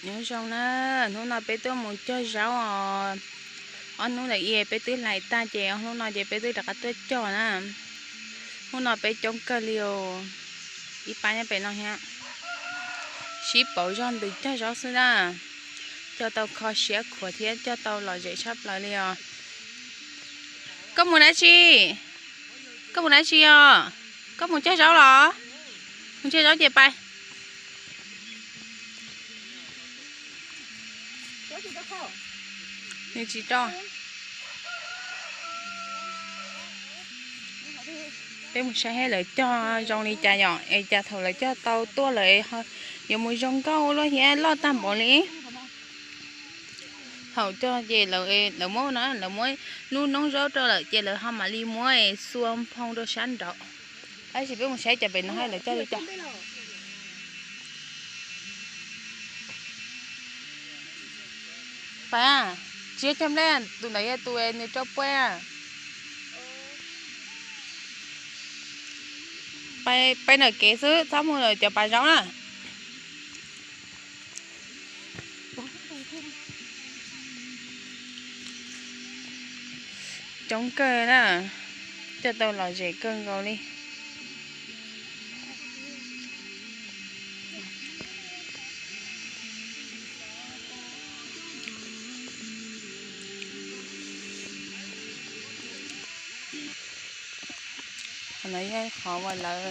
Nyob zoo na, hnub no peb tuaj mus cog zaub os. Ob hnub ntawm i peb twb hlais tag ces ob hnub no ces peb twb rov qab tuaj cog na. Hnub no peb coob kawg li os. Ib pab nyob pem no thiab. Sib pauv zog ntws cog zaub xwb na. Cog tau kho siab khuav thiab cog tau lom zem tshaj plaws li os. Koj mus dab tsi? Koj mus dab tsi os? Koj mus cog zaub los? Mus cog zaub ces pais. Nws tsis rau. Peb mus saib lawv cog zoo li cas yom, es cas thaum lawv cog tau tuaj lawm yuav mus zoo nkauj luaj thiab loj tag npaum li. Thaum cog ces lawv muab na, lawv muab lub noob zaub rau lawm ces lawv ho mam li muab xua nphoo rau sab nraud. Tab sis peb mus saib cas pem no lawv cog li cas. Pab, tsis yog cog nplej, tus ntawd yog tus nws rau puag. Pais ntawm kev xwb, txhob mus cov pas zaub na. Coob kawg na, cog tau lom zem kawg nkaus li. Qhov no yog qhov uas lawv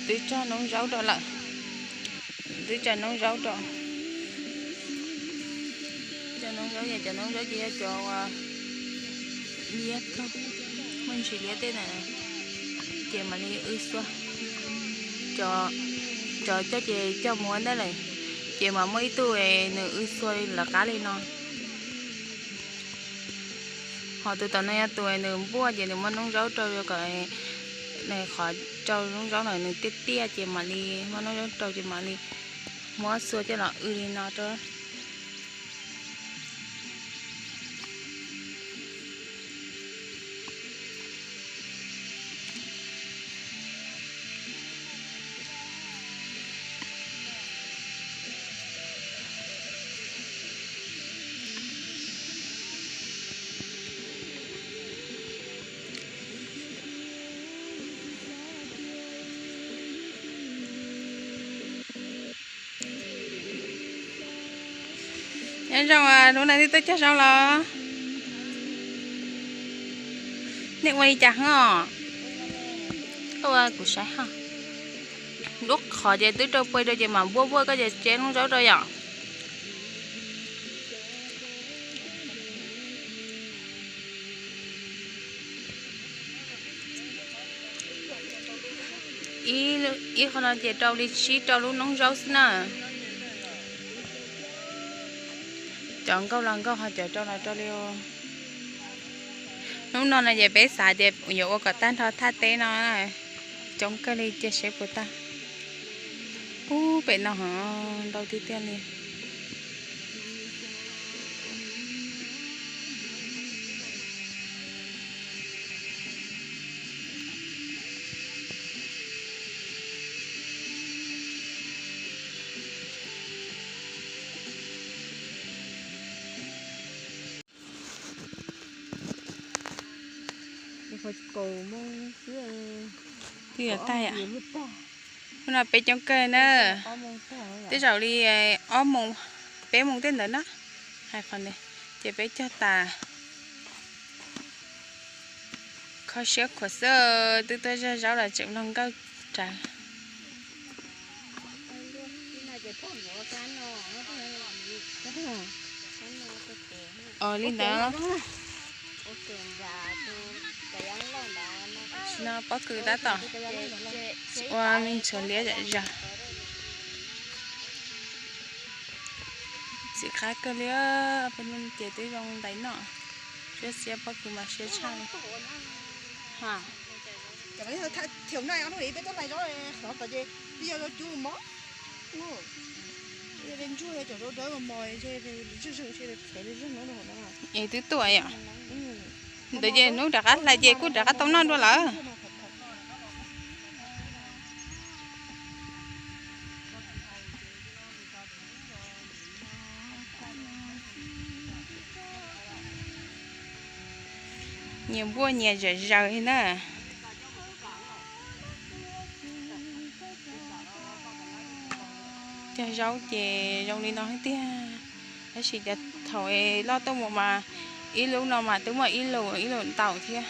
twb tso noob zaub rau lawm. Twb tso noob zaub rau. Tso noob zaub, yog cov noob zaub ces yog cov uas liab kawg, muaj ntsis liab tej na, ces mam li w xua. Cov, cov coj ces coj mus ua ntej lawm, ces mas muaj ib tug nws w xua lawv qab li no. Ho tus tom no yog tus nws npuaj ces nws muab noob zaub rau kom, qhov rau noob zaub na nws tiaj tiaj ces mam li muab noob zaub rau ces mam li muab xua coj los w li no rau. Nyob zoo, hnub no nej tuaj cog zaub los? Nej ua li cas os? Koj ua kuv saib ha. Lub qhov ces twb rau puag rau ces mam npuaj npuaj koj ces tseb noob zaub rau yom. Ib qho no ces rau li tsib rau lub noob zaub xwb na. Cov nkauj los nkauj ho cov rau los rau li. Hnub no no ces peb xav tias yuav ua kom tag nrho thaj teb no, coob kawg li cia seb puas tag. Ub, pem no ho ntau tiag tiag li. Twb yog tag yom. Hnub no peb coob kawg na. Tej zaum li ob moos, peb moos tej ntawd na. Hais qhov ntawd ces peb cog tas. Kho siab khuav xwb, twb tuaj zog zaub los tseem mloog nkauj rawv. Li ntawd. Tam sim no pob kws tab tom ua me ntxhuav liab zom zaws. Txiv qab kawg li, peb lub ces twb zoo ntais noj. Siab xiab pob kws mas siab tshaj li. Es twb tuaj yom. Ntawd ces hnub rov qab hlais ces kuj rov qab tau noj dua lawm. Nyias npuaj nyias zom zaws li na. Cog zaub ces zoo li no tiag. Tab sis cov thaum loj tuaj mus mas ib lub no mas twb muaj ib lub, ib lub ntaus thiab.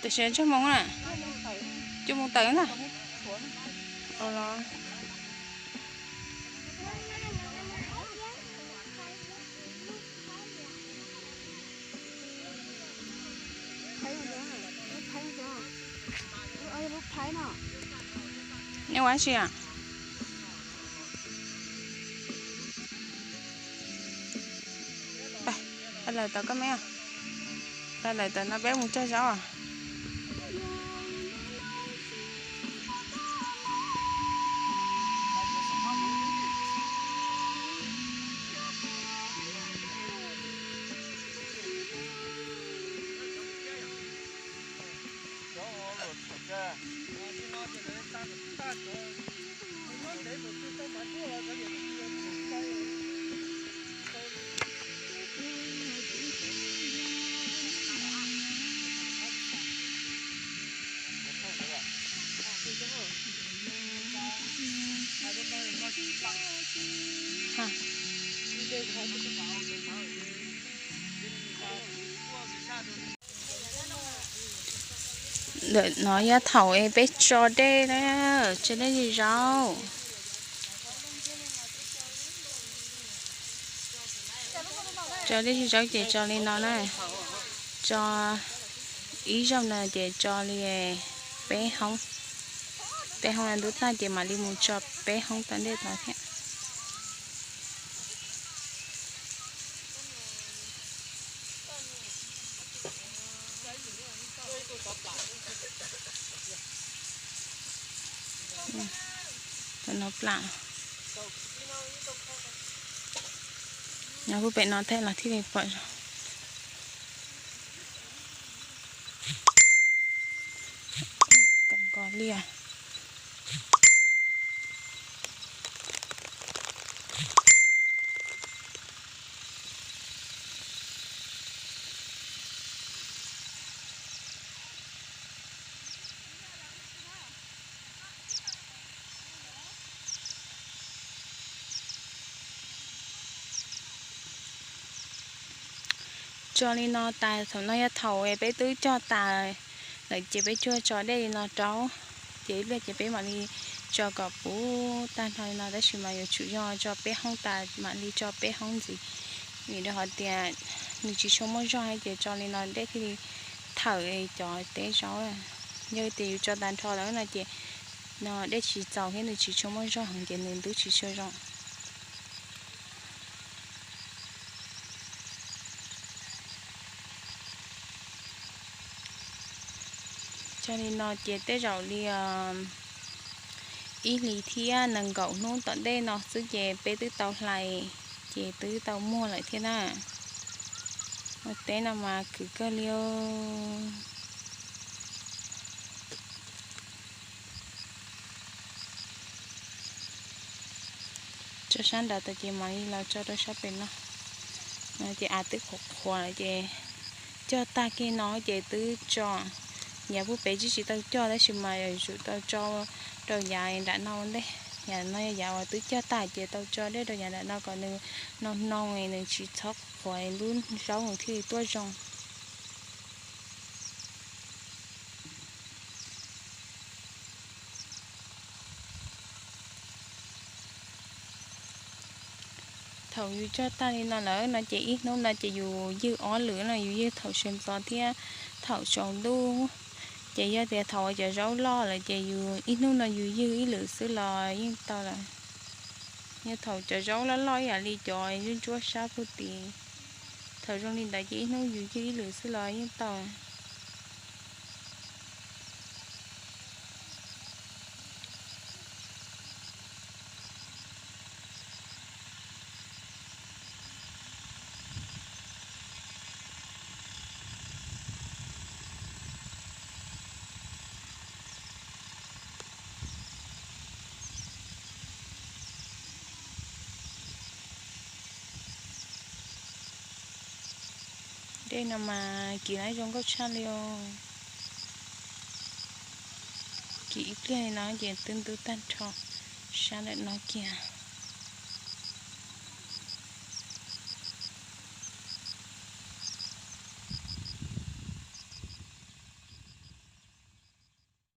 Tam sim no tsawg moos na? Cuaj moos tawm na. Nej ua dab tsi a? Lawm tau koj me, lawm tau no peb mus cog zaub. Ntawm no yog thaum es peb tso dej na, tso dej zis zaub. Tso dej zis zaub ces tso li no na. Tso ib zaug no ces tso li peb hoob. Peb hoob no ntub tag ces mam li mus tso peb hoob tom ntej tod thiab. Tam no plam, nyob pem no thiaj los thiaj li pom zoo. Kom nkaus li. Tso li no tas, thaum no yog thaum peb twb cog tas lawm ces peb cuag tso dej li no rau, ces ib pliag ces peb mam li tso kom puv tag nrho li no, tab sis mas yuav tsum yog tso peb hoob tas mam li tso peb hoob ntxiv. Vim rau qhov tias nws tsis tshua muaj zog ces tso li no dej thiaj li thawm cov teb zaub. Yog tias yus tso tag nrho lawm no ces no dej tsis txaus thiab nws tsis tshua muaj zog heev ces nws ntub tsis tshua zoo. Tso li no ces tej zaum li ib hlis thiab nees nkaum hnub tom ntej no xwb ces peb twb tau hlais, ces twb tau muag lawm thiab na. Ua teb no mas khwv kawg li. Tso sab nrad tas ces mam li los tso rau sab pem no. Ces av twb qhuav qhuav lawm ces cog tag kiag no ces twb tso. Yav puag pem tsis tsis tau cog tab sis mas yuav tsum tau tso rau yav nram no ua ntej. Yav no yog yav uas twb cog tag ces tau tso dej rau yav nram no kom nws no no nws tsis txhob qhuav, lub zaub nws thiaj li tuaj zoo. Thaum yus cog tag li no lawm no ces ib hnub no ces yus ywg ob lwm no, yus ywg thaum sawv ntxov thiab thaum tsaus ntuj. Ces yog tias thaum uas cov zaub loj lawm ces yus ib hnub no yus ywg ib lwm xwb los yeej tau lawm. Yog thaum cov zaub loj loj ib yam li cov ntsuab sab puag tim, thaum zoo li ntawd ces ib hnub yus ywg ib lwm xwb los yeej tau. Dej no mas kim zoo nkauj tshaj li os. Kim ib pliag li no ces twb ntub tag nrho sab ntawm no kiag.